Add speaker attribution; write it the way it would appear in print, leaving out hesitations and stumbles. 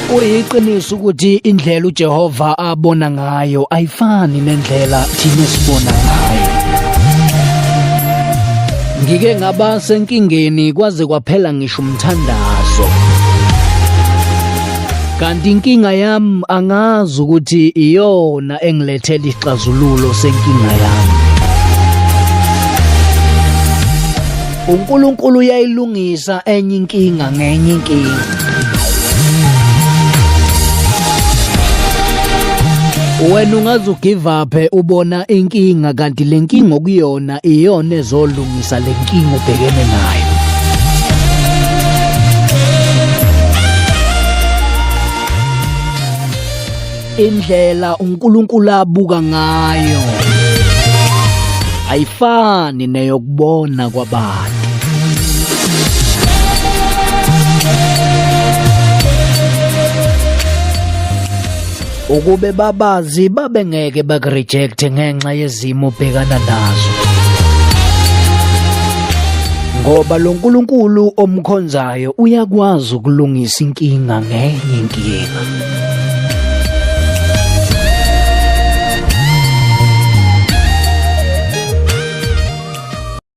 Speaker 1: Kuyiqiniso ukuthi indlela uJehova abona ngayo ayifani nendlela thina esibona ngayo. Ngike ngaba senkingeni kwaze kwaphela ngisho umthandazo. Kanti inkinga yami angazi ukuthi iyona engilethela isixazululo senkinga yami. uNkulunkulu uyayilungisa enye inkinga ngenye inkinga. Wena ungaze ugive up ubona inkinga kanti le nkinga okuyona iyona ezolungisa le nkinga obhekene nayo. Indlela uNkulunkulu abuka ngayo ayifani neyokubona kwabantu. Ukube babazi babengeke bakureject ngenxa yezimo obhekana nazo. Ngoba lo nkulunkulu omkhonzayo uyakwazi ukulungisa inkinga ngenye inkinga.